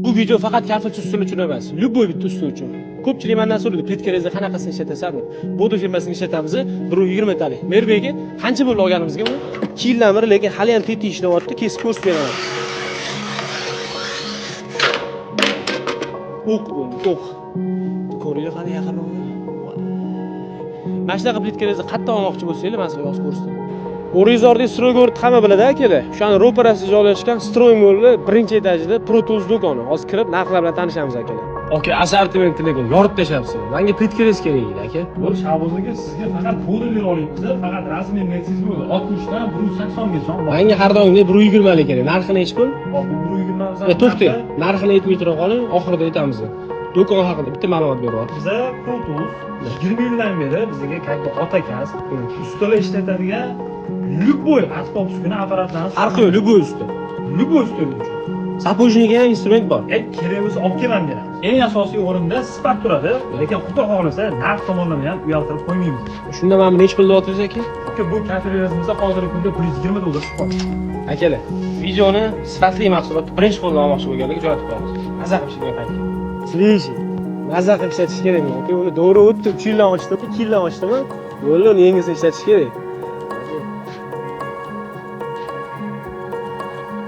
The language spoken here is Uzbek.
Bu video faqat kafelchi ustun uchun emas, любой bitta ustun uchun. Ko'pchilik mandan so'raydi, plitka qanaqasini ishlatasan deb. Bodo firmasini ishlatamiz, 120 talik. Merbek, qancha bo'ldi olganimizga uni? 2 yildan beri, lekin hali ham tetik ishlayapti, kesib ko'rsatib beraman. O'q bu, o'q. Ko'ringlar qani yaqinroq. Mana shunaqa plitkalarni qayerdan olmoqchi bo'lsanglar, man sizlarga hozir ko'rsataman. O'rizordagi Stroygorod hamma biladi, akalar. O'shani ro'parasida joylashgan Stroy Mallni birinchi etajida Pro Tools do'koni. Hozir kirib narxlar bilan tanishamiz, akalar. Aka, assortimenti lekin yorib tashlabsiz. Menga plitkalar kerak edi, aka. Bu Shahboz aka, sizga faqat to'g'ri bera olamiz, faqat razmerni aytsangiz bo'ladi. 60 dan 180 gacha bor. Menga har doimgidek 120 lik kerak. Narxi nechi pul? Hop, bu 120. To'xtang. Narxini aytmay tura qoling, oxirida aytamiz. Do'kon haqida bitta ma'lumot berib yuboring. Biza Pro Tools 20 yildan beri bizga как бы ota kasb, ustalar ishlatadigan любой asbob uskuna apparatlarni. Har xil любой usta. Любой usta uchun. Сапожник ga ham instrument bor. Kerak bo'lsa olib kelib ham beramiz. Eng asosiy o'rinda sifat turadi, lekin xudo xohlasa narx tomonlama ham uyaltirib qo'ymaymiz. Shunda mana bu nechi pul deyapsiz, aka? Aka, bu kafelimizda hozirgi kunda 120 dollar chiqyapti. Akalar, videoni sifatli mahsulotni birinchi qo'ldan olmoqchi bo'lganlarga jo'natib qo'yamiz. Maza qilib ishlagan paytga. Свежий. Maza qilib ishlatish kerak. Aka, uni to'g'ri o'tdi, 3 yildan ochdim, 2 yildan ochdimi? Bo'ldi, uni yangisini ishlatish kerak.